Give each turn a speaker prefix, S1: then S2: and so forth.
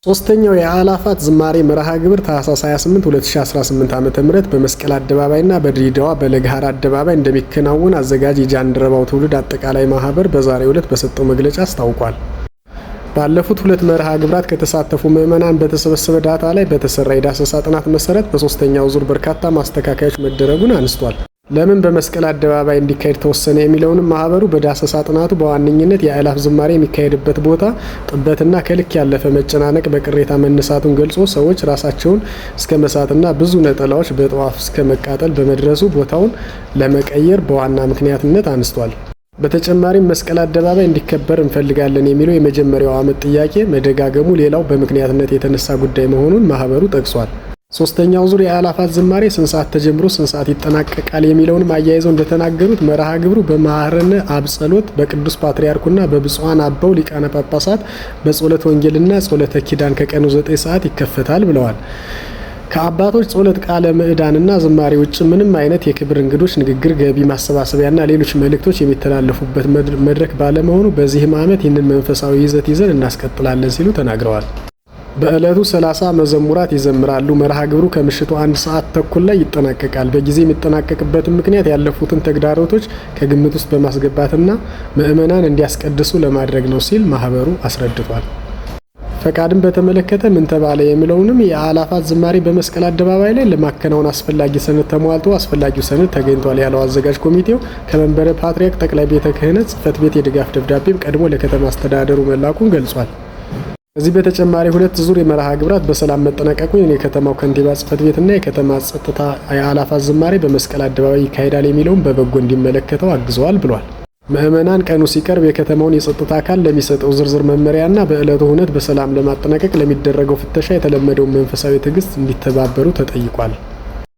S1: ሶስተኛው የአእላፋት ዝማሬ መርሃ ግብር ታህሳስ 28 2018 ዓ.ም በመስቀል አደባባይና በድሬዳዋ በለገሃር አደባባይ እንደሚከናወን አዘጋጅ የጃንደረባው ትውልድ አጠቃላይ ማህበር በዛሬው ዕለት በሰጠው መግለጫ አስታውቋል። ባለፉት ሁለት መርሃ ግብራት ከተሳተፉ ምዕመናን በተሰበሰበ ዳታ ላይ በተሰራ የዳሰሳ ጥናት መሰረት በሶስተኛው ዙር በርካታ ማስተካከያዎች መደረጉን አንስቷል። ለምን በመስቀል አደባባይ እንዲካሄድ ተወሰነ የሚለውንም ማህበሩ በዳሰሳ ጥናቱ በዋነኝነት የአእላፍ ዝማሬ የሚካሄድበት ቦታ ጥበትና ከልክ ያለፈ መጨናነቅ በቅሬታ መነሳቱን ገልጾ ሰዎች ራሳቸውን እስከ መሳትና ብዙ ነጠላዎች በጠዋፍ እስከ መቃጠል በመድረሱ ቦታውን ለመቀየር በዋና ምክንያትነት አንስቷል። በተጨማሪም መስቀል አደባባይ እንዲከበር እንፈልጋለን የሚለው የመጀመሪያው ዓመት ጥያቄ መደጋገሙ ሌላው በምክንያትነት የተነሳ ጉዳይ መሆኑን ማህበሩ ጠቅሷል። ሶስተኛው ዙር የአእላፋት ዝማሬ ስንት ሰዓት ተጀምሮ ስንት ሰዓት ይጠናቀቃል የሚለውንም አያይዘው እንደተናገሩት መርሃ ግብሩ በመሐረነ አብ ጸሎት በቅዱስ ፓትርያርኩና በብፁዓን አበው ሊቃነ ጳጳሳት በጸሎተ ወንጌልና ጸሎተ ኪዳን ከቀኑ 9 ሰዓት ይከፈታል ብለዋል። ከአባቶች ጸሎት፣ ቃለ ምዕዳንና ዝማሬ ውጭ ምንም አይነት የክብር እንግዶች ንግግር፣ ገቢ ማሰባሰቢያና ሌሎች መልእክቶች የሚተላለፉበት መድረክ ባለመሆኑ በዚህም ዓመት ይህንን መንፈሳዊ ይዘት ይዘን እናስቀጥላለን ሲሉ ተናግረዋል። በዕለቱ 30 መዘሙራት ይዘምራሉ። መርሃ ግብሩ ከምሽቱ 1:30 ላይ ይጠናቀቃል። በጊዜ የሚጠናቀቅበትን ምክንያት ያለፉትን ተግዳሮቶች ከግምት ውስጥ በማስገባትና ምዕመናን እንዲያስቀድሱ ለማድረግ ነው ሲል ማህበሩ አስረድቷል። ፈቃድን በተመለከተ ምን ተባለ የሚለውንም የአእላፋት ዝማሬ በመስቀል አደባባይ ላይ ለማከናወን አስፈላጊ ሰነድ ተሟልቶ አስፈላጊው ሰነድ ተገኝቷል ያለው አዘጋጅ ኮሚቴው ከመንበረ ፓትርያርክ ጠቅላይ ቤተ ክህነት ጽሕፈት ቤት የድጋፍ ደብዳቤም ቀድሞ ለከተማ አስተዳደሩ መላኩን ገልጿል። ከዚህ በተጨማሪ ሁለት ዙር የመርሃ ግብራት በሰላም መጠናቀቁን የከተማው ከንቲባ ጽሕፈት ቤትና የከተማ ጸጥታ የአእላፋት ዝማሬ በመስቀል አደባባይ ይካሄዳል የሚለውን በበጎ እንዲመለከተው አግዘዋል ብሏል። ምዕመናን ቀኑ ሲቀርብ የከተማውን የጸጥታ አካል ለሚሰጠው ዝርዝር መመሪያና በዕለቱ ሁነት በሰላም ለማጠናቀቅ ለሚደረገው ፍተሻ የተለመደውን መንፈሳዊ ትዕግስት እንዲተባበሩ ተጠይቋል።